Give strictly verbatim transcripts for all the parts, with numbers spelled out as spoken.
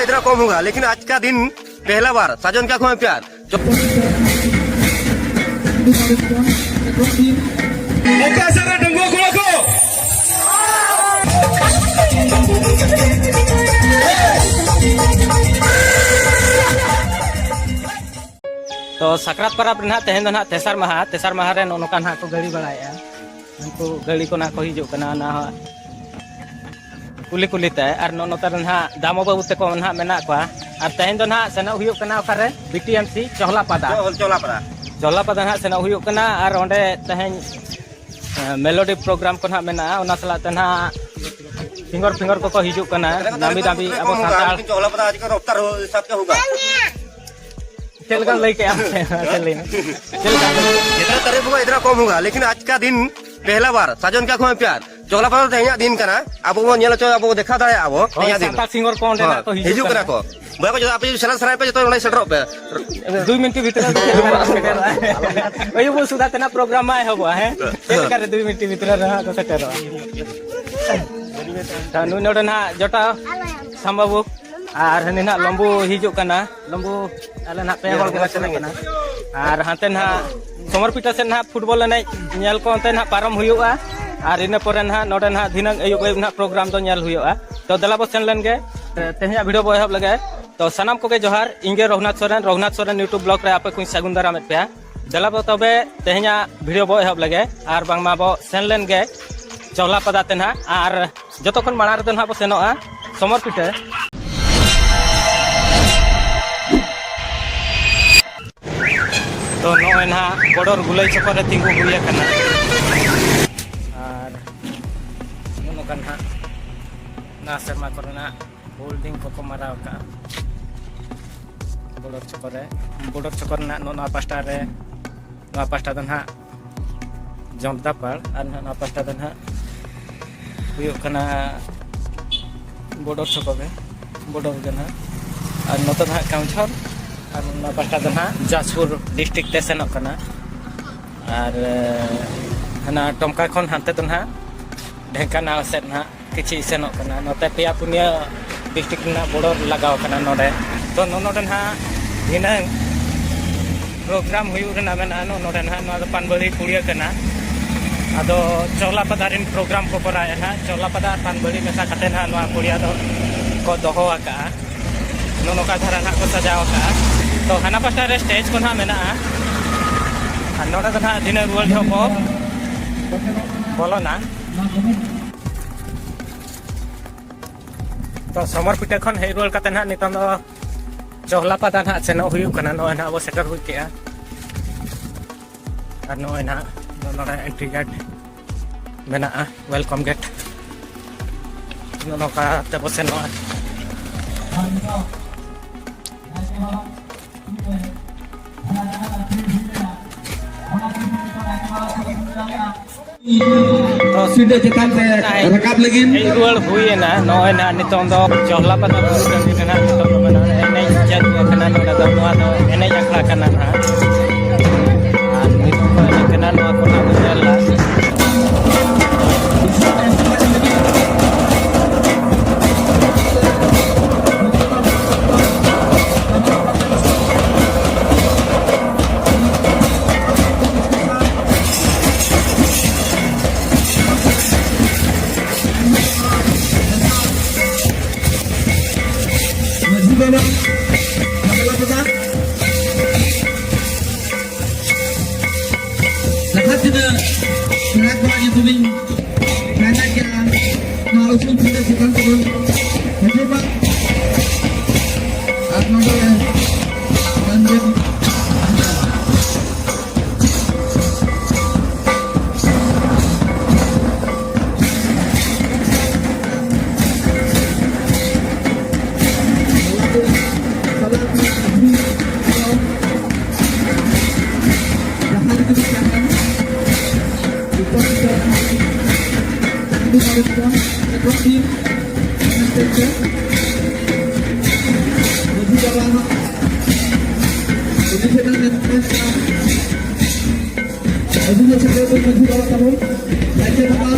इतना कम होगा, लेकिन आज का दिन पहला बार साजन का कुएं प्यार। ᱚᱠᱟ ᱥᱮᱫ ᱨᱮ ᱰᱟᱺᱜᱩᱣᱟᱹ ᱠᱚᱲᱟ ᱠᱚ? ᱛᱚ, ᱥᱟᱠᱨᱟᱛ ᱯᱚᱨᱚᱵᱽ ᱨᱮ ᱱᱟᱦᱟᱜ ᱛᱮᱦᱮᱧ ᱫᱚ ᱱᱟᱦᱟᱜ ᱛᱮᱥᱟᱨ ᱢᱟᱦᱟ, ᱛᱮᱥᱟᱨ ᱢᱟᱦᱟ ᱨᱮ ᱱᱚᱜᱼᱚ ᱱᱚᱝᱠᱟ ᱱᱟᱦᱟᱜ ᱠᱚ ᱜᱟᱹᱲᱤ ᱵᱟᱲᱟᱭᱮᱫᱼᱟ᱾ ᱩᱱᱠᱩ ᱜᱟᱹᱲᱤ ᱠᱚ ᱱᱟᱦᱟᱜ ᱠᱚ ᱦᱤᱡᱩᱜ ᱠᱟᱱᱟ, ᱚᱱᱟ ᱦᱚᱸ ᱠᱩᱞᱤ ᱠᱩᱞᱤ ᱛᱮ᱾ ᱟᱨ ᱱᱚᱜᱼᱚ ᱱᱚᱛᱮ ᱨᱮ ᱱᱟᱦᱟᱜ ᱫᱟᱢᱚ ᱵᱟᱹᱵᱩ ᱛᱟᱠᱚ ᱱᱟᱦᱟᱜ ᱢᱮᱱᱟᱜ ᱠᱚᱣᱟ᱾ ᱟᱨ ᱛᱮᱦᱮᱧ ᱫᱚ ᱱᱟᱦᱟᱜ ᱥᱮᱱᱚᱜ ᱦᱩᱭᱩᱜ ᱠᱟᱱᱟ ᱚᱠᱟᱨᱮ? ᱵᱤ ᱴᱤ ᱮᱢ ᱥᱤ ᱪᱚᱦᱞᱟ ᱯᱟᱫᱟ᱾ ᱪᱚᱦᱞᱟ ᱯᱟᱫᱟ᱾ ᱪᱚᱦᱞᱟ ᱯᱟᱫᱟ ᱱᱟᱦᱟᱜ ᱥᱮᱱᱚᱜ ᱦᱩᱭᱩᱜ ᱠᱟᱱᱟ᱾ ᱟᱨ ᱚᱸᱰᱮ ᱛᱮᱦᱮᱧ, ᱮ, ᱢᱮᱞᱳᱰᱤ ᱯᱨᱳᱜᱨᱟᱢ ᱠᱚ ᱱᱟᱦᱟᱜ ᱢᱮᱱᱟᱜᱼᱟ, ᱚᱱᱟ ᱥᱟᱞᱟᱜ ᱛᱮ ᱱᱟᱦᱟᱜ ᱥᱤᱝᱜᱚᱨ ᱯᱷᱤᱝᱜᱚᱨ ᱠᱚᱠᱚ ᱦᱤᱡᱩᱜ ᱠᱟᱱᱟ, ᱱᱟᱢᱤ ᱫᱟᱢᱤ ᱟᱵᱚ ᱥᱟᱱᱛᱟᱲ᱾ ᱪᱚᱦᱞᱟ ᱯᱟᱫᱟ ᱟᱡ ᱠᱚ ᱨᱚᱯᱛᱟᱨ ᱦᱚ-, ᱥᱟᱛ ᱠᱟ ᱦᱳᱜᱟ᱾ ᱪᱮᱫ ᱞᱮᱠᱟᱢ ᱞᱟᱹᱭ ᱠᱮᱜᱼᱟ? ᱢᱟᱥᱮ ᱞᱟᱹᱭ ᱢᱮ᱾ ᱪᱮᱫ ᱞᱮᱠᱟ? जितना तारीफ होगा, इतना कम होगा, लेकिन आज का दिन पहला बार साजन का कुएं प्यार। ᱪᱚᱦᱞᱟ ᱯᱟᱫᱟ ᱛᱮᱦᱮᱧᱟᱜ ᱫᱤᱱ ᱠᱟᱱᱟ, ᱟᱵᱚ ᱵᱚᱱ ᱧᱮᱞ ᱦᱚᱪᱚᱭᱟ, ᱟᱵᱚ ᱵᱚᱱ ᱫᱮᱠᱷᱟᱣ ᱫᱟᱲᱮᱭᱟᱜᱼᱟ ᱟᱵᱚ ᱦᱳᱭ, ᱛᱮᱦᱮᱧᱟᱜ ᱫᱤᱱ᱾ ᱥᱟᱱᱛᱟᱲ ᱥᱤᱝᱜᱚᱨ ᱠᱚ ᱚᱸᱰᱮ ᱦᱳᱭ, ᱱᱟᱜ ᱠᱚ ᱦᱤᱡᱩᱜ ᱦᱤᱡᱩᱜ ᱠᱟᱱᱟ᱾ ᱠᱟᱱᱟ ᱠᱚ᱾ ᱵᱚᱭᱦᱟ ᱠᱚ, ᱡᱩᱫᱤ ᱟᱯᱮ ᱡᱩᱫᱤ ᱥᱮᱞᱮᱫ ᱥᱟᱱᱟᱭᱮᱫ ᱯᱮ, ᱡᱚᱛᱚ ᱱᱚᱰᱮ ᱥᱮᱴᱮᱨᱚᱜ ᱯᱮ᱾ ᱫᱩᱭ ᱢᱤᱱᱤᱴ ᱵᱷᱤᱛᱨᱤ ᱨᱮ ᱥᱮᱴᱮᱨᱚᱜᱼᱟ᱾ ᱟᱹᱭᱩᱵ ᱥᱩᱫᱷᱟ ᱛᱮᱱᱟᱜ ᱯᱨᱳᱜᱨᱟᱢ ᱢᱟ ᱮᱦᱚᱵᱚᱜᱼᱟ, ᱦᱮᱸ? ᱪᱮᱫ ᱞᱮᱠᱟ ᱨᱮ ᱫᱩᱭ ᱢᱤᱱᱤᱴ ᱵᱷᱤᱛᱨᱤ ᱨᱮ ᱦᱟᱸᱜ ᱠᱚ ᱥᱮᱴᱮᱨᱚᱜᱼᱟ? ᱛᱚ, ᱱᱩᱭ ᱱᱚᱰᱮ ᱱᱟᱦᱟᱜ ᱡᱚᱴᱟᱣ ᱥᱟᱢᱵᱟᱵᱩ ᱟᱨ ᱦᱟᱹᱱᱤ ᱱᱟᱦᱟᱜ ᱞᱚᱢᱵᱩ ᱦᱤᱡᱩᱜ ᱠᱟᱱᱟ᱾ ᱞᱚᱢᱵᱩ ᱟᱞᱮ ᱱᱟᱦᱟᱜ ᱯᱮ ᱦᱚᱲ ᱜᱮᱞᱮ ᱥᱮᱱᱚᱜ ᱠᱟᱱᱟ᱾ ᱟᱨ ᱦᱟᱱᱛᱮ ᱱᱟᱦᱟᱜ ᱥᱚᱢᱚᱨᱯᱤᱴᱟ ᱥᱮᱫ ᱱᱟᱦᱟᱜ ᱯᱷᱩᱴᱵᱚᱞ ᱮᱱᱮᱡ ᱧᱮᱞ ᱠᱚ ᱚᱱᱛᱮ ᱱᱟᱦᱟᱜ ᱯᱟᱨᱚᱢ ᱦᱩᱭᱩᱜᱼᱟ᱾ ᱟᱨ ᱤᱱᱟᱹ ᱯᱚᱨᱮ ᱱᱟᱦᱟᱜ ᱱᱚᱰᱮ ᱱᱟᱦᱟᱜ ᱫᱷᱤᱱᱟᱹᱝ ᱟᱹᱭᱩᱵ ᱟᱹᱭᱩᱵ ᱱᱟᱦᱟᱜ ᱯᱨᱳᱜᱨᱟᱢ ᱫᱚ ᱧᱮᱞ ᱦᱩᱭᱩᱜᱼᱟ᱾ ᱛᱚ, ᱫᱮᱞᱟ ᱵᱚ ᱥᱮᱱ ᱞᱮᱱ ᱜᱮ᱾ ᱛᱮᱦᱮᱧᱟᱜ ᱵᱷᱤᱰᱤᱭᱳ ᱵᱚ ᱮᱦᱚᱵ ᱞᱮᱜᱮ᱾ ᱛᱚ, ᱥᱟᱱᱟᱢ ᱠᱚᱜᱮ ᱡᱚᱦᱟᱨ᱾ ᱤᱧ ᱜᱮ ᱨᱚᱜᱷᱩᱱᱟᱛᱷ ᱥᱚᱨᱮᱱ, ᱨᱚᱜᱷᱩᱱᱟᱛᱷ ᱥᱚᱨᱮᱱ YouTube ᱵᱞᱚᱜ ᱨᱮ ᱟᱯᱮ ᱠᱚᱧ ᱥᱟᱹᱜᱩᱱ ᱫᱟᱨᱟᱢᱮᱫ ᱯᱮᱭᱟ᱾ ᱫᱮᱞᱟ ᱵᱚ ᱛᱚᱵᱮ ᱛᱮᱦᱮᱧᱟᱜ ᱵᱷᱤᱰᱤᱭᱳ ᱵᱚ ᱮᱦᱚᱵ ᱞᱮᱜᱮ, ᱟᱨ ᱵᱟᱝᱢᱟ ᱵᱚ ᱥᱮᱱ ᱞᱮᱱ ᱜᱮ ᱪᱚᱦᱞᱟ ᱯᱟᱫᱟ ᱛᱮ ᱱᱟᱦᱟᱜ᱾ ᱟᱨ ᱡᱚᱛᱚ ᱠᱷᱚᱱ ᱢᱟᱲᱟᱝ ᱨᱮᱫᱚ ᱱᱟᱦᱟᱜ ᱵᱚ ᱥᱮᱱᱚᱜᱼᱟ ᱥᱚᱢᱚᱨ ᱯᱤᱴᱷᱟᱹ᱾ ᱛᱚ, ᱱᱚᱜᱼᱚᱭ ᱱᱟᱦᱟᱜ ᱵᱚᱰᱚᱨ ᱜᱩᱞᱟᱹᱭ ᱪᱚᱠᱚᱨ ᱨᱮ ᱛᱤᱸᱜᱩ ᱦᱩᱭ ᱟᱠᱟᱱᱟ᱾ ᱟᱨ ᱱᱚᱜᱼᱚ ᱱᱚᱝᱠᱟ ᱱᱟᱦᱟᱜ ᱱᱚᱣᱟ ᱥᱮᱨᱢᱟ ᱠᱚᱨᱮᱱᱟᱜ ᱦᱳᱞᱰᱤᱝ ᱠᱚᱠᱚ ᱢᱟᱨᱟᱣ ᱟᱠᱟᱫᱼᱟ᱾ ᱵᱚᱰᱚᱨ ᱪᱚᱠᱚᱨ ᱨᱮ, ᱵᱚᱰᱚᱨ ᱪᱚᱠᱚᱨ ᱨᱮᱱᱟᱜ ᱱᱚᱜᱼᱚ ᱱᱚᱣᱟ ᱯᱟᱥᱴᱟ ᱨᱮ, ᱱᱚᱣᱟ ᱯᱟᱥᱴᱟ ᱫᱚ ᱱᱟᱦᱟᱜ ᱡᱚᱢᱫᱟᱯᱟᱲ, ᱟᱨ ᱱᱟᱦᱟᱜ ᱱᱚᱣᱟ ᱯᱟᱥᱴᱟ ᱫᱚ ᱱᱟᱦᱟᱜ ᱦᱩᱭᱩᱜ ᱠᱟᱱᱟ ᱵᱚᱰᱚᱨ ᱪᱚᱠᱚᱨ ᱜᱮ, ᱵᱚᱰᱚᱨ ᱜᱮ ᱱᱟᱦᱟᱜ᱾ ᱟᱨ ᱱᱚᱛᱮ ᱫᱚ ᱱᱟᱦᱟᱜ ᱠᱟᱢᱪᱷᱚᱨ, ᱟᱨ ᱱᱚᱣᱟ ᱯᱟᱥᱴᱟ ᱫᱚ ᱱᱟᱦᱟᱜ ᱡᱟᱡᱽᱯᱩᱨ ᱰᱤᱥᱴᱨᱤᱠᱴ ᱛᱮ ᱥᱮᱱᱚᱜ ᱠᱟᱱᱟ᱾ ᱟᱨ, ᱮ, ᱦᱟᱱᱟ ᱴᱚᱢᱠᱟ ᱠᱷᱚᱱ ᱦᱟᱱᱛᱮ ᱫᱚ ᱱᱟᱦᱟᱜ ᱰᱷᱮᱝᱠᱟᱱᱟᱞ ᱥᱮᱫ ᱱᱟᱦᱟᱜ ᱠᱤᱪᱷᱤ ᱥᱮᱱᱚᱜ ᱠᱟᱱᱟ᱾ ᱱᱚᱛᱮ ᱯᱮᱭᱟ ᱯᱩᱱᱭᱟᱹ ᱰᱤᱥᱴᱨᱤᱠᱴ ᱨᱮᱱᱟᱜ ᱵᱚᱰᱟᱨ ᱞᱟᱜᱟᱣ ᱠᱟᱱᱟ ᱱᱚᱰᱮ᱾ ᱛᱚ ᱱᱚ-, ᱱᱚᱰᱮ ᱱᱟᱦᱟᱜ ᱫᱷᱤᱱᱟᱹᱝ ᱯᱨᱳᱜᱨᱟᱢ ᱦᱩᱭᱩᱜ ᱨᱮᱱᱟᱜ ᱢᱮᱱᱟᱜᱼᱟ᱾ ᱱᱚ-, ᱱᱚᱰᱮ ᱱᱟᱦᱟᱜ ᱱᱚᱣᱟ ᱫᱚ ᱯᱟᱱᱵᱟᱲᱤ ᱯᱩᱲᱤᱭᱟᱹ ᱠᱟᱱᱟ᱾ ᱟᱫᱚ ᱪᱚᱞᱟᱯᱟᱫᱟ ᱨᱮᱱ ᱯᱨᱳᱜᱨᱟᱢ ᱠᱚ ᱠᱚᱨᱟᱣᱮᱫᱼᱟ ᱱᱟᱦᱟᱜ᱾ ᱪᱚᱞᱟᱯᱟᱫᱟ ᱟᱨ ᱯᱟᱱᱵᱟᱲᱤ ᱢᱮᱥᱟ ᱠᱟᱛᱮ ᱱᱟᱦᱟᱜ ᱱᱚᱣᱟ ᱯᱩᱲᱤᱭᱟᱹ ᱫᱚ ᱠᱚ ᱫᱚᱦᱚ ᱟᱠᱟᱫᱼᱟ᱾ ᱱᱚᱜᱼᱚ ᱱᱚᱝᱠᱟ ᱫᱷᱟᱨᱟ ᱱᱟᱦᱟᱜ ᱠᱚ ᱥᱟᱡᱟᱣ ᱟᱠᱟᱫᱼᱟ᱾ ᱛᱚ ᱦᱟᱱᱟ ᱯᱟᱥᱴᱟ ᱨᱮ ᱥᱴᱮᱡᱽ ᱠᱚ ᱱᱟᱦᱟᱜ ᱢᱮᱱᱟᱜᱼᱟ᱾ ᱟᱨ ᱱᱚᱰᱮ ᱫᱚ ᱱᱟᱦᱟᱜ ᱫᱷᱤᱱᱟᱹᱝ ᱨᱩᱣᱟᱹᱲ ᱡᱚᱦᱚᱜ ᱠᱚ ᱵᱚᱞᱚᱱᱟ᱾ ᱛᱚ ᱥᱚᱢᱚᱨ ᱯᱤᱴᱟᱹ ᱠᱷᱚᱱ ᱦᱮᱡ ᱨᱩᱣᱟᱹᱲ ᱠᱟᱛᱮ ᱱᱟᱦᱟᱜ ᱱᱤᱛᱚᱝ ᱫᱚ ᱪᱚᱦᱞᱟ ᱯᱟᱛᱟ ᱱᱟᱦᱟᱜ ᱥᱮᱱᱚᱜ ᱦᱩᱭᱩᱜ ᱠᱟᱱᱟ᱾ ᱱᱚᱜᱼᱚᱭ ᱱᱟᱦᱟᱜ ᱵᱚ ᱥᱮᱴᱮᱨ ᱦᱩᱭ ᱠᱮᱜᱼᱟ᱾ ᱟᱨ ᱱᱚᱜᱼᱚᱭ ᱱᱟᱦᱟᱜ ᱱᱚᱰᱮ ᱮᱱᱴᱨᱤ ᱜᱮᱴ ᱢᱮᱱᱟᱜᱼᱟ, ᱣᱮᱞᱠᱟᱢ ᱜᱮᱴ᱾ ᱱᱚᱜᱼᱚ ᱱᱚᱝᱠᱟ ᱛᱮᱵᱚ ᱥᱮᱱᱚᱜᱼᱟ᱾ ᱛᱚ ᱥᱤᱫᱷᱟᱹ ᱪᱮᱛᱟᱱ ᱛᱮ ᱨᱟᱠᱟᱵ ᱞᱟᱹᱜᱤᱫ᱾ ᱦᱮᱡ ᱨᱩᱣᱟᱹᱲ ᱦᱩᱭᱮᱱᱟ᱾ ᱱᱚᱜᱼᱚᱭ ᱱᱟᱦᱟᱜ ᱱᱤᱛᱚᱝ ᱫᱚ ᱪᱚᱦᱞᱟ ᱯᱟᱛᱟ ᱵᱩᱨᱩ ᱴᱟᱺᱰᱤ ᱨᱮ ᱱᱟᱦᱟᱜ ᱱᱤᱛᱚᱝ ᱫᱚ ᱢᱮᱱᱟᱜᱼᱟ, ᱮᱱᱮᱡ ᱪᱟᱹᱞᱩ ᱟᱠᱟᱱᱟ᱾ ᱱᱚᱰᱮ ᱫᱚ, ᱱᱚᱣᱟ ᱫᱚ ᱮᱱᱮᱡ ᱟᱠᱷᱲᱟ ᱠᱟᱱᱟ ᱱᱟᱦᱟᱜ᱾ ᱟᱨ ᱱᱤᱛᱚᱝ ᱫᱚ ᱮᱱᱮᱡ ᱠᱟᱱᱟ, ᱱᱚᱣᱟ ᱠᱚ ᱱᱟᱦᱟᱜ ᱵᱚᱱ ᱧᱮᱞᱟ᱾ ᱢᱟᱹᱡᱷᱤ ᱵᱟᱵᱟ, ᱵᱟᱵᱟ ᱵᱟᱵᱟ, ᱡᱟᱦᱟᱸ ᱛᱤᱱᱟᱹᱜ ᱯᱮᱲᱟ ᱠᱚᱣᱟᱜ ᱧᱩᱛᱩᱢᱤᱧ ᱢᱮᱱᱮᱫ ᱜᱮᱭᱟ, ᱱᱚᱣᱟ ᱩᱥᱩᱞ ᱯᱤᱸᱰᱟᱹ ᱪᱮᱛᱟᱱ ᱛᱮᱵᱚᱱ ᱦᱤᱡᱩᱜ ᱢᱟ᱾ ᱟᱨ ᱱᱚᱰᱮ ᱢᱟᱹᱱ ᱡᱚᱝ ᱟᱹᱫᱤᱵᱟᱹᱥᱤ ᱠᱚ ᱢᱟᱹᱡᱷᱤ ᱵᱟᱵᱟ ᱛᱟᱵᱚᱱ, ᱱᱟᱭᱠᱮ ᱵᱟᱵᱟ,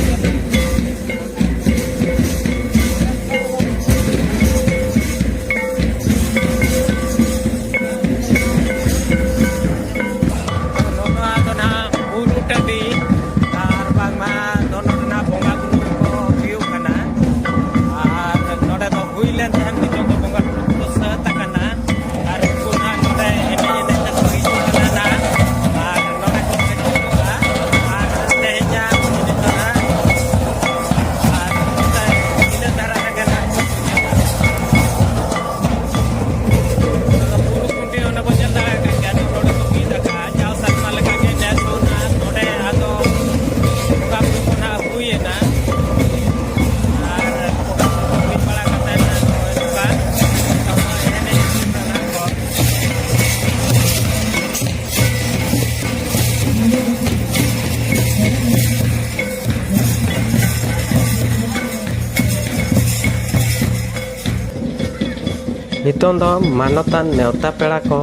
ᱱᱤᱛᱚᱝ ᱫᱚ ᱢᱟᱱᱚᱛᱟᱱ ᱱᱮᱣᱛᱟ ᱯᱮᱲᱟ ᱠᱚ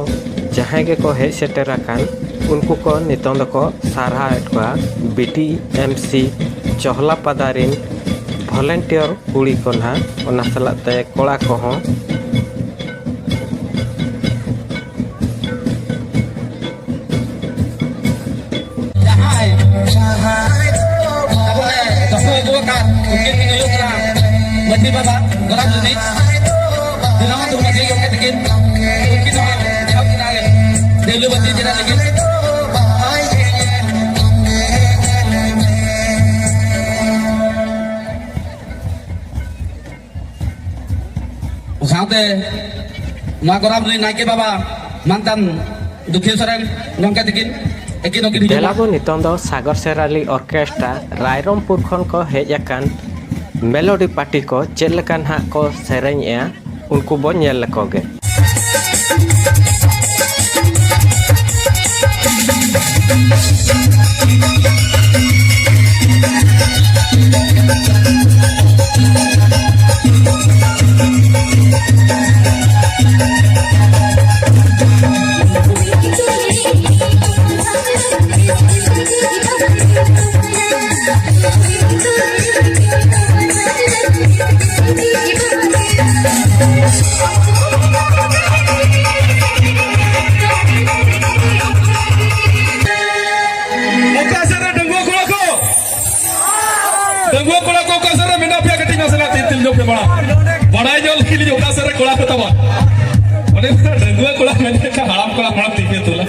ᱡᱟᱦᱟᱸᱭ ᱜᱮᱠᱚ ᱦᱮᱡ ᱥᱮᱴᱮᱨ ᱟᱠᱟᱱ, ᱩᱱᱠᱩ ᱠᱚ ᱱᱤᱛᱚᱝ ᱫᱚᱠᱚ ᱥᱟᱨᱦᱟᱣᱮᱫ ᱠᱚᱣᱟ ᱵᱤ ᱴᱤ ᱮᱢ ᱥᱤ ᱪᱚᱦᱞᱟ ᱯᱟᱫᱟ ᱨᱤᱱ volunteer ᱠᱩᱲᱤ ᱠᱚ ᱱᱟᱦᱟᱜ, ᱚᱱᱟ ᱥᱟᱞᱟᱜ ᱛᱮ ᱠᱚᱲᱟ ᱠᱚᱦᱚᱸ᱾ ᱡᱟᱦᱟᱸᱭ ᱛᱟᱵᱚᱱᱮ ᱫᱚᱦᱚ ᱟᱹᱜᱩ ᱟᱠᱟᱫ, ᱩᱱᱠᱤᱱ ᱠᱤᱱ ᱦᱩᱭᱩᱜ ᱠᱟᱱᱟ ᱢᱟᱹᱡᱷᱤ ᱵᱟᱵᱟ ᱜᱚᱨᱟᱢ ᱨᱤᱱᱤᱡ ᱫᱤᱱᱟᱢ ᱟᱹᱛᱩ ᱢᱟᱹᱡᱷᱤ ᱜᱚᱢᱠᱮ ᱛᱟᱹᱠᱤᱱ᱾ ᱩᱱᱠᱤᱱ ᱦᱚᱸ ᱮᱦᱚᱵ ᱠᱤᱱᱟ ᱰᱟᱹᱵᱽᱞᱩ ᱵᱟᱹᱛᱤ ᱡᱮᱨᱮᱫ ᱞᱟᱹᱜᱤᱫ᱾ ᱥᱟᱶᱛᱮ ᱱᱚᱣᱟ ᱜᱚᱨᱟᱢ ᱨᱤᱱᱤᱡ ᱱᱟᱭᱠᱮ ᱵᱟᱵᱟ ᱢᱟᱱᱛᱟᱱ ᱫᱩᱠᱷᱤᱭᱟᱹ ᱥᱚᱨᱮᱱ ᱜᱚᱢᱠᱮ ᱛᱟᱹᱠᱤᱱ ᱮᱠᱤᱱ ᱦᱚᱸᱠᱤᱱ ᱦᱤᱡᱩᱜᱼᱟ᱾ ᱫᱮᱞᱟ ᱵᱚ ᱱᱤᱛᱚᱝ ᱫᱚ ᱥᱟᱜᱚᱨ ᱥᱮᱨᱟᱞᱤ ᱚᱨᱠᱮᱥᱴᱨᱟ ᱨᱟᱭᱨᱚᱝᱯᱩᱨ ᱠᱷᱚᱱ ᱠᱚ ᱦᱮᱡ ᱟᱠᱟᱱ ᱢᱮᱞᱳᱰᱤ ᱯᱟᱨᱴᱤ ᱠᱚ ᱪᱮᱫ ᱞᱮᱠᱟ ᱱᱟᱦᱟᱜ ᱠᱚ ᱥᱮᱨᱮᱧᱮᱜᱼᱟ, ᱩᱱᱠᱩ ᱵᱚᱱ ᱧᱮᱞ ᱞᱮᱠᱚ ᱜᱮ᱾ ᱚᱠᱟ ᱥᱮᱫ ᱨᱮ ᱰᱟᱺᱜᱩᱣᱟᱹ ᱠᱚᱲᱟ ᱠᱚ? ᱰᱟᱺᱜᱩᱣᱟᱹ ᱠᱚᱲᱟ ᱠᱚ ᱚᱠᱟ ᱥᱮᱫ ᱨᱮ ᱢᱮᱱᱟᱜ ᱯᱮᱭᱟ? ᱠᱟᱹᱴᱤᱡ ᱱᱟᱥᱮᱱᱟᱜ ᱛᱤ ᱛᱤᱞ ᱧᱚᱜ ᱯᱮ ᱢᱟᱲᱟᱝ᱾ ᱵᱟᱲᱟᱭ ᱧᱚᱜ ᱞᱟᱹᱜᱤᱫ ᱞᱤᱧ ᱚᱠᱟ ᱥᱮᱫ ᱨᱮ ᱠᱚᱲᱟ ᱠᱚ ᱛᱟᱵᱚᱱ᱾ ᱚᱱᱮ ᱰᱟᱺᱜᱩᱣᱟᱹ ᱠᱚᱲᱟ ᱢᱮᱱ ᱞᱮᱠᱷᱟᱱ ᱦᱟᱲᱟᱢ ᱠᱚᱲᱟ ᱢᱟᱲᱟᱝ ᱛᱤ ᱯᱮ ᱛᱩᱞᱟ᱾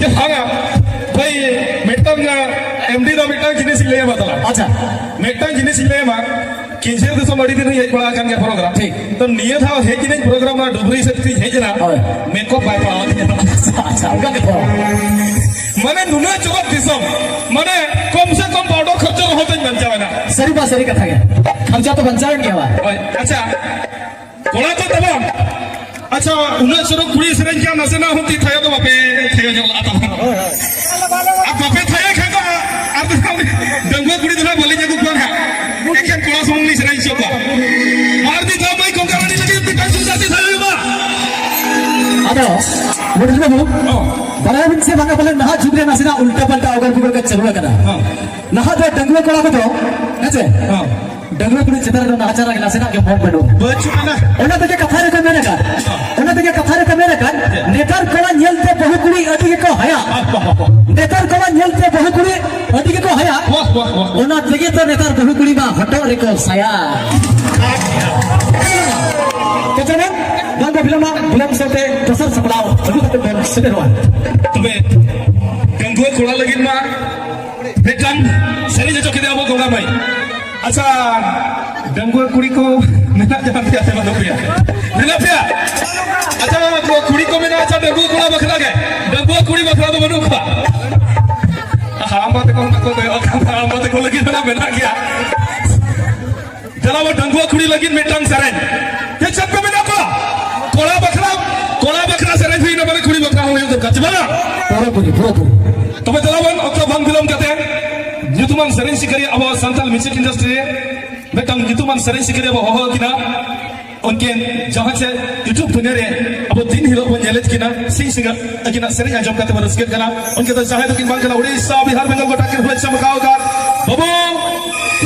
ᱡᱮ ᱵᱟᱝᱟ, ᱵᱷᱟᱹᱭ, ᱢᱤᱫᱴᱟᱝ, ᱮᱢ ᱰᱤ ᱫᱚ ᱢᱤᱫᱴᱟᱝ ᱡᱤᱱᱤᱥ ᱤᱧ ᱞᱟᱹᱭ ᱟᱢᱟ ᱛᱟᱞᱟᱝ᱾ ᱟᱪᱪᱷᱟ᱾ ᱢᱤᱫᱴᱟᱝ ᱡᱤᱱᱤᱥ ᱤᱧ ᱞᱟᱹᱭ ᱟᱢᱟ, ᱠᱤᱧᱡᱷᱤᱨ ᱫᱤᱥᱚᱢ ᱟᱹᱰᱤ ᱫᱤᱱ ᱦᱩᱭ ᱦᱮᱡ ᱵᱟᱲᱟ ᱟᱠᱟᱱ ᱜᱮᱭᱟ ᱯᱨᱳᱜᱨᱟᱢ᱾ ᱴᱷᱤᱠ᱾ ᱛᱚ ᱱᱤᱭᱟᱹ ᱫᱷᱟᱣ ᱦᱮᱡ ᱮᱱᱟᱹᱧ ᱯᱨᱳᱜᱨᱟᱢ ᱨᱮ ᱰᱩᱵᱨᱤ ᱥᱮᱫ ᱛᱤᱧ ᱦᱮᱡ ᱮᱱᱟ᱾ ᱦᱳᱭ᱾ ᱢᱮᱠᱚᱯ ᱵᱟᱭ ᱯᱟᱲᱟᱣ ᱟᱹᱫᱤᱧᱟ᱾ ᱟᱪᱪᱷᱟ, ᱟᱪᱪᱷᱟ, ᱚᱱᱠᱟ ᱜᱮ ᱛᱚ᱾ ᱢᱟᱱᱮ ᱱᱩᱱᱟᱹᱜ ᱪᱚᱨᱚᱠ ᱫᱤᱥᱚᱢ, ᱢᱟᱱᱮ ᱠᱚᱢ ᱥᱮ ᱠᱚᱢ ᱯᱟᱣᱰᱟᱨ ᱠᱷᱚᱨᱪᱟ ᱨᱮᱦᱚᱸ ᱛᱤᱧ ᱵᱟᱧᱪᱟᱣ ᱮᱱᱟ᱾ ᱥᱟᱹᱨᱤ ᱵᱟ ᱥᱟᱹᱨᱤ ᱠᱟᱛᱷᱟ ᱜᱮ᱾ ᱠᱷᱚᱨᱪᱟ ᱛᱚ ᱵᱟᱧᱪᱟᱣ ᱮᱱ ᱜᱮᱭᱟ ᱵᱟ᱾ ᱦᱳᱭ, ᱟᱪᱪᱷᱟ᱾ ᱠᱚᱲᱟ ᱠᱚ ᱛᱟᱵᱚᱱ, ᱟᱪᱪᱷᱟ, ᱩᱱᱟᱹᱜ ᱪᱚᱨᱚᱠ ᱠᱩᱲᱤ ᱥᱮᱨᱮᱧ ᱠᱟᱱ, ᱱᱟᱥᱮᱱᱟᱜ ᱦᱚᱸ ᱛᱤ ᱛᱷᱟᱭᱚ ᱫᱚ ᱵᱟᱯᱮ ᱛᱷᱟᱭᱚ ᱧᱚᱜ ᱞᱟᱜᱼᱟ ᱛᱟᱵᱚᱱ᱾ ᱟᱨ ᱵᱟᱯᱮ ᱛᱷᱟᱭᱚ ᱠᱷᱟᱱ ᱫᱚ ᱟᱨ ᱢᱤᱫ ᱫᱷᱟᱣ ᱰᱟᱺᱜᱩᱣᱟᱹ ᱠᱩᱲᱤ ᱫᱚ ᱱᱟᱦᱟᱜ ᱵᱟᱹᱞᱤᱧ ᱟᱹᱜᱩ ᱠᱚᱣᱟ ᱱᱟᱦᱟᱜ᱾ ᱮᱠᱷᱮᱱ ᱠᱚᱲᱟ ᱥᱩᱢᱩᱝ ᱞᱤᱧ ᱥᱮᱨᱮᱧ ᱦᱚᱪᱚ ᱠᱚᱣᱟ᱾ ᱟᱨ ᱢᱤᱫ ᱫᱷᱟᱣ ᱢᱟᱹᱭ ᱠᱚᱝᱠᱟ ᱨᱟᱱᱤ ᱞᱟᱹᱜᱤᱫ ᱢᱚᱰᱮᱞ ᱵᱟᱹᱵᱩ, ᱦᱚᱸ᱾ ᱵᱟᱲᱟᱭᱟᱵᱤᱱ ᱥᱮ ᱵᱟᱝᱟ, ᱵᱚᱞᱮ ᱱᱟᱦᱟᱜ ᱡᱩᱜᱽ ᱨᱮ ᱱᱟᱥᱮᱱᱟᱜ ᱩᱞᱴᱟ ᱯᱟᱞᱴᱟ ᱚᱜᱟᱨ ᱵᱩᱜᱟᱨ ᱠᱟᱡᱽ ᱪᱟᱹᱞᱩ ᱟᱠᱟᱱᱟ᱾ ᱦᱚᱸ᱾ ᱱᱟᱦᱟᱜ ᱫᱚ ᱰᱟᱺᱜᱩᱣᱟᱹ ᱠᱚᱲᱟ ᱠᱚᱫᱚ, ᱦᱮᱸ ᱥᱮ? ᱦᱚᱸ᱾ ᱰᱟᱺᱜᱩᱣᱟᱹ ᱠᱩᱲᱤ ᱪᱮᱛᱟᱱ ᱨᱮᱫᱚ ᱱᱟᱦᱟᱪᱟᱨ ᱟᱜ ᱱᱟᱥᱮᱱᱟᱜ ᱜᱮ ᱢᱚᱱ ᱵᱟᱹᱱᱩᱜᱼᱟ᱾ ᱵᱟᱹᱪᱩᱜ ᱟᱱᱟ᱾ ᱚᱱᱟ ᱛᱮᱜᱮ ᱠᱟᱛᱷᱟ ᱨᱮᱠᱚ ᱢᱮᱱ ᱟᱠᱟᱫ, ᱦᱚᱸ᱾ ᱚᱱᱟ ᱛᱮᱜᱮ ᱠᱟᱛᱷᱟ ᱨᱮᱠᱚ ᱢᱮᱱ ᱟᱠᱟᱫ, ᱦᱮᱸ᱾ ᱱᱮᱛᱟᱨ ᱠᱚᱲᱟ ᱧᱮᱞᱛᱮ ᱵᱟᱹᱦᱩ ᱠᱩᱲᱤ ᱟᱹᱰᱤ ᱜᱮᱠᱚ ᱦᱟᱭᱟ᱾ ᱵᱟᱦ, ᱵᱟᱦ, ᱵᱟᱦ, ᱵᱟᱦ᱾ ᱱᱮᱛᱟᱨ ᱠᱚᱲᱟ ᱧᱮᱞᱛᱮ ᱵᱟᱹᱦᱩ ᱠᱩᱲᱤ ᱟᱹᱰᱤ ᱜᱮᱠᱚ ᱦᱟᱭᱟ᱾ ᱵᱟᱦ, ᱵᱟᱦ, ᱵᱟᱦ, ᱵᱟᱦ᱾ ᱚᱱᱟ ᱛᱮᱜᱮ ᱛᱚ ᱱᱮᱛᱟᱨ ᱵᱟᱹᱦᱩ ᱠᱩᱲᱤ ᱢᱟ ᱦᱚᱴᱚᱜ ᱨᱮᱠᱚ ᱥᱟᱭᱟ᱾ ᱠᱟᱪᱟ ᱢᱮᱱ, ᱵᱟᱝ ᱠᱚ ᱵᱤᱞᱚᱢᱟ, ᱵᱤᱞᱚᱢ ᱥᱟᱶᱛᱮ ᱫᱚᱥᱟᱨ ᱥᱟᱯᱲᱟᱣ ᱟᱹᱜᱩ ᱠᱟᱛᱮ ᱵᱚᱱ ᱥᱮᱴᱮᱨᱚᱜᱼᱟ᱾ ᱛᱚᱵᱮ, ᱰᱟᱺᱜᱩᱣᱟᱹ ᱠᱚᱲᱟ ᱞᱟᱹᱜᱤᱫ ᱢᱟ ᱢᱤᱫᱴᱟᱝ ᱥᱮᱨᱮᱧ ᱦᱚᱪᱚ ᱠᱮᱫᱮᱭᱟ ᱟᱵᱚ ᱜᱚᱝᱜᱟ ᱢᱟᱹᱭ᱾ ᱟᱪᱪᱷᱟ, ᱰᱟᱺᱜᱩᱣᱟᱹ ᱠᱩᱲᱤ ᱠᱚ ᱢᱮᱱᱟᱜ ᱡᱟᱦᱟᱸ ᱯᱮᱭᱟ ᱥᱮ ᱵᱟᱹᱱᱩᱜ ᱯᱮᱭᱟ? ᱢᱮᱱᱟᱜ ᱯᱮᱭᱟ? ᱟᱪᱪᱷᱟ, ᱠᱩᱲᱤ ᱠᱚ ᱢᱮᱱᱟᱜᱼᱟ, ᱟᱪᱪᱷᱟ, ᱰᱟᱺᱜᱩᱣᱟᱹ ᱠᱚᱲᱟ ᱵᱟᱠᱷᱨᱟ ᱜᱮ᱾ ᱰᱟᱺᱜᱩᱣᱟᱹ ᱠᱩᱲᱤ ᱵᱟᱠᱷᱨᱟ ᱫᱚ ᱵᱟᱹᱱᱩᱜ ᱠᱚᱣᱟ᱾ ᱦᱟᱲᱟᱢᱵᱟ ᱛᱟᱠᱚ ᱦᱚᱸ ᱠᱚ ᱠᱚᱭᱚᱜ ᱠᱟᱱ, ᱦᱟᱲᱟᱢᱵᱟ ᱛᱟᱠᱚ ᱞᱟᱹᱜᱤᱫ ᱦᱚᱸ ᱢᱮᱱᱟᱜ ᱜᱮᱭᱟ᱾ ᱪᱟᱞᱟᱣ ᱰᱟᱺᱜᱩᱣᱟᱹ ᱠᱩᱲᱤ ᱞᱟᱹᱜᱤᱫ ᱢᱤᱫᱴᱟᱝ ᱥᱮᱨᱮᱧ᱾ ᱪᱮᱫ ᱪᱮᱫ ᱯᱮ ᱢᱮᱱᱟᱜ ᱠᱚᱣᱟ? ᱠᱚᱲᱟ ᱵᱟᱠᱷᱨᱟ, ᱠᱚᱲᱟ ᱵᱟᱠᱷᱨᱟ ᱥᱮᱨᱮᱧ ᱦᱩᱭᱱᱟ, ᱢᱟᱱᱮ ᱠᱩᱲᱤ ᱵᱟᱠᱷᱨᱟ ᱦᱚᱸ ᱦᱩᱭᱩᱜ ᱫᱚᱨᱠᱟᱨ, ᱪᱮ ᱵᱟᱝᱟ? ᱯᱩᱨᱟᱹᱯᱩᱨᱤ, ᱯᱩᱨᱟᱹᱯᱩᱨᱤ᱾ ᱛᱚᱵᱮ ᱫᱮᱞᱟ ᱵᱚᱱ, ᱚᱠᱛᱚ ᱵᱟᱝ ᱵᱤᱞᱚᱢ ᱠᱟᱛᱮ ᱧᱩᱛᱩᱢᱟᱱ ᱥᱮᱨᱮᱧ ᱥᱤᱠᱟᱹᱨᱤᱭᱟᱹ ᱟᱵᱚ ᱥᱟᱱᱛᱟᱲ music industry ᱨᱮ ᱢᱤᱫᱴᱟᱝ ᱧᱩᱛᱩᱢᱟᱱ ᱥᱮᱨᱮᱧ ᱥᱤᱠᱟᱹᱨᱤᱭᱟᱹ ᱵᱚ ᱦᱚᱦᱚ ᱟᱹᱠᱤᱱᱟ᱾ ᱩᱱᱠᱤᱱ ᱡᱟᱦᱟᱸ ᱪᱮ YouTube ᱫᱩᱱᱤᱭᱟᱹ ᱨᱮ ᱟᱵᱚ ᱫᱤᱱ ᱦᱤᱞᱳᱜ ᱵᱚᱱ ᱧᱮᱞᱮᱫ ᱠᱤᱱᱟ, ᱥᱤᱧ ᱥᱤᱸᱜᱟᱹᱲ ᱟᱹᱠᱤᱱᱟᱜ ᱥᱮᱨᱮᱧ ᱟᱸᱡᱚᱢ ᱠᱟᱛᱮ ᱵᱚᱱ ᱨᱟᱹᱥᱠᱟᱹᱜ ᱠᱟᱱᱟ᱾ ᱩᱱᱠᱤᱱ ᱫᱚ ᱡᱟᱦᱟᱸᱭ ᱫᱚᱠᱤᱱ ᱵᱟᱝ ᱠᱟᱱᱟ, ᱩᱲᱤᱥᱥᱟ, ᱵᱤᱦᱟᱨ, ᱵᱮᱝᱜᱚᱞ ᱜᱚᱴᱟ ᱠᱤᱱ ᱦᱩᱭ ᱪᱟᱢᱠᱟᱣ ᱟᱠᱟᱫ ᱵᱟᱹᱵᱩ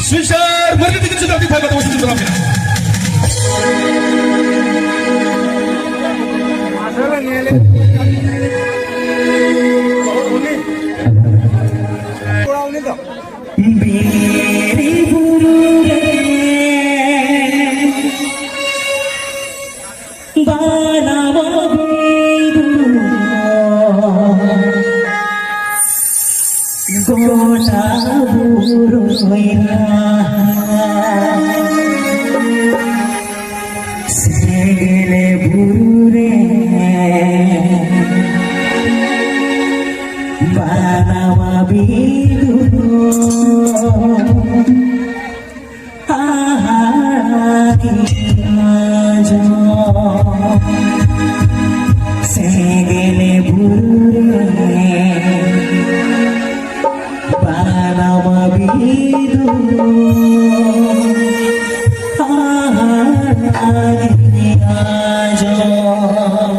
ᱥᱩᱭᱥᱟᱨ ᱢᱟᱹᱨᱰᱤ ᱛᱤᱠᱤᱱ ᱪᱩᱴᱟᱹ ᱛᱤ ᱯᱷᱟᱭᱵᱟ ᱛᱟᱵᱚ ᱥᱤᱛᱩ ᱫᱟᱨᱟᱢ ᱠᱤᱱᱟ᱾ ᱵᱤᱨ ᱵᱩᱨᱩ ᱨᱮ ᱵᱟᱱᱟᱢ ᱵᱤᱫᱩ ᱜᱚᱴᱟ ᱵᱩᱨᱩᱭ ᱨᱟᱦᱟ᱾ ᱥᱮᱸᱜᱮᱞ ᱵᱩᱨᱩ ᱨᱮ ᱵᱟᱱᱟᱢ ᱵᱤᱫᱩ ᱦᱟᱦᱟᱲᱟ ᱜᱮ ᱟᱸᱡᱚᱢ᱾ ᱥᱮᱸᱜᱮᱞ ᱵᱩᱨᱩ ᱨᱮ ᱵᱟᱱᱟᱢ ᱵᱤᱫᱩ ᱦᱟᱦᱟᱲᱟ ᱜᱮ ᱟᱸᱡᱚᱢ᱾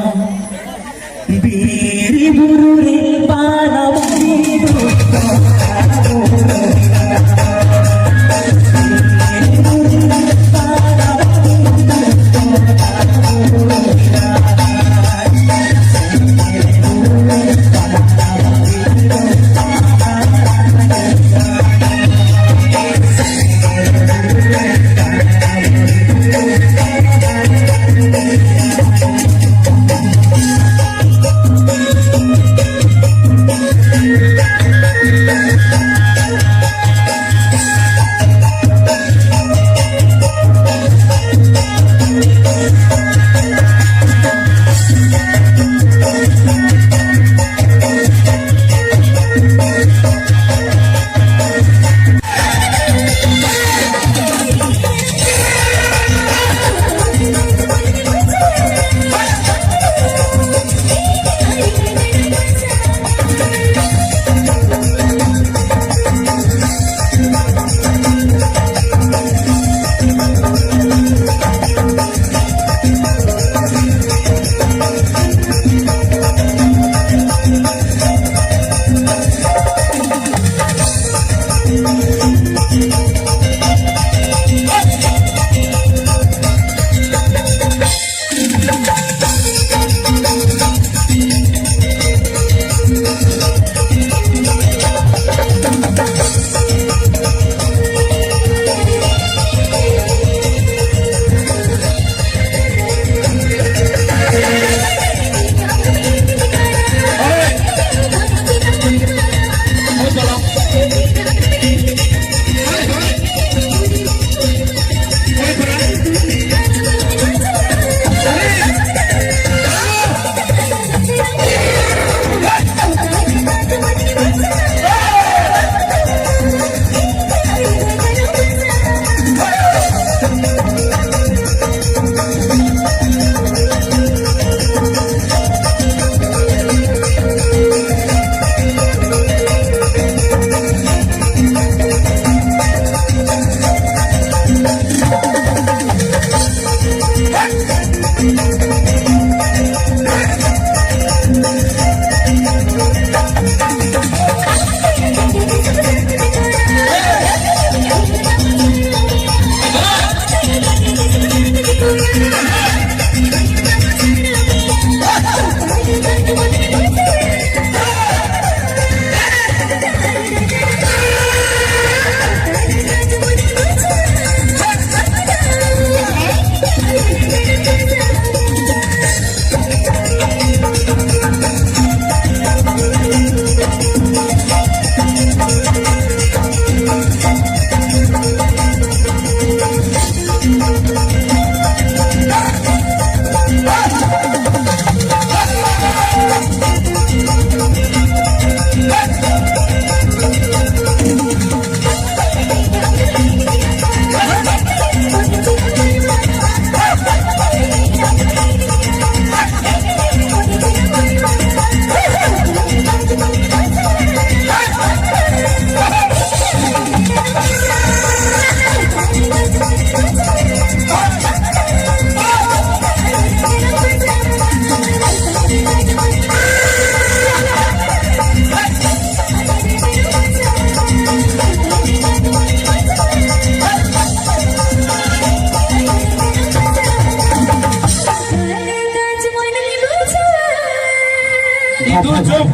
ᱫᱩ ᱡᱚᱢ᱾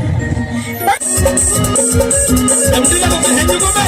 ᱮᱢ ᱴᱤ ᱟᱨ ᱦᱮᱡ ᱧᱚᱜᱚᱜ ᱢᱮ᱾